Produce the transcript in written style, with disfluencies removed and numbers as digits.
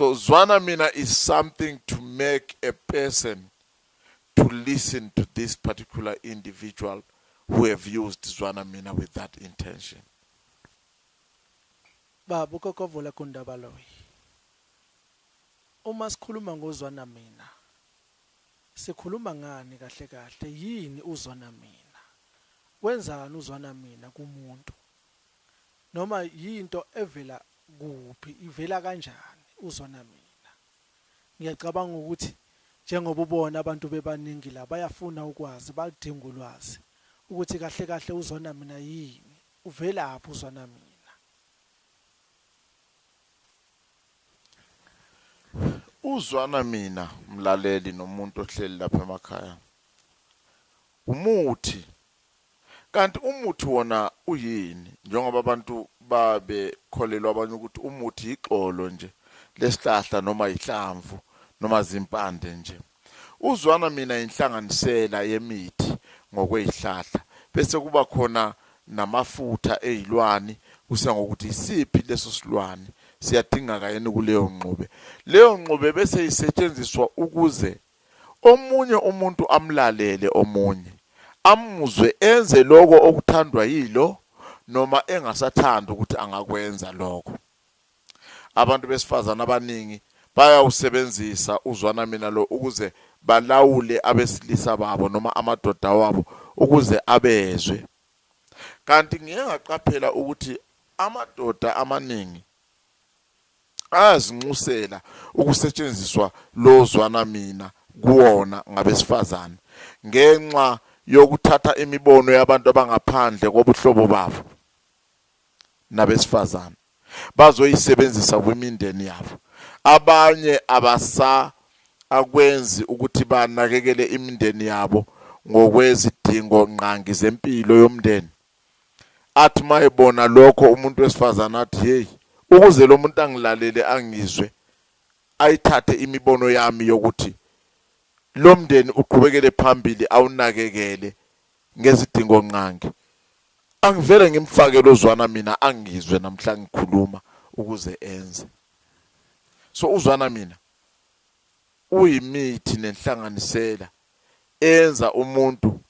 So zwana mina is something to make a person to listen to this particular individual who have used zwana mina with that intention. Baba uKokovola Gundabaloyi, uma sikhuluma ngozwana mina, sikhuluma ngani kahle kahle? Yini uzwana mina? Wenzani uzwana mina kumuntu? Noma yinto evela kuphi, ivela kanjani uzwana mina? Ngiyacabanga ukuthi njengoba ubona abantu bebaningi la bayafuna ukwazi, baludinga ulwazi ukuthi kahle kahle uzwana mina yini, uvelaphi uzwana mina? Uzwana mina mlaleli nomuntu ohleli lapha emakhaya umuthi. Kanti umuthi wona uyini? Njengoba abantu babekholelwa abanye ukuthi umuthi yigxolo nje lesihlahla noma yihlamvu noma zimpande nje. Uzwana mina inhlanganisela yemithi ngokwezihlahla bese kuba khona namafutha ezilwani kusengokuthi isiphi leso silwane siyadingeka yini kuleyo ngxube. Leyo ngxube bese isetshenziswa ukuze omunye umuntu amlalele omunye, amuzwe enze lokho okuthandwa yilo noma engasathandi ukuthi angakwenza lokho. Abantu besifazane abaningi bayawusebenzisa uzwana mina lo ukuze balawule abesilisa babo noma amadoda wabo ukuze abezwe. Kanti ngiye ngaqaphela ukuthi amadoda amaningi ayazinxusela ukusetshenziswa lozwana mina kuwona ngabesifazane ngenxa yokuthatha imibono yabantu abangaphandle kobuhlobo babo nabesifazane bazoyisebenzisa kwimindeni yabo. Abanye abasa akwenzi ukuthi banakekele imindeni yabo ngokwezidingo ngqangi zempilo yomndeni. Athi mayebona lokho umuntu wesifazane athi, hey, ukuze lo muntu angilalele angizwe, ayithathe imibono yami yokuthi lo mndeni uqhubekele phambili awunakekele ngezidingo ngqangi, angivele ngimfake lozwana mina angizwe namhla ngikhuluma ukuze enze. So uzwana mina uyimithi nenhlanganisela enza umuntu.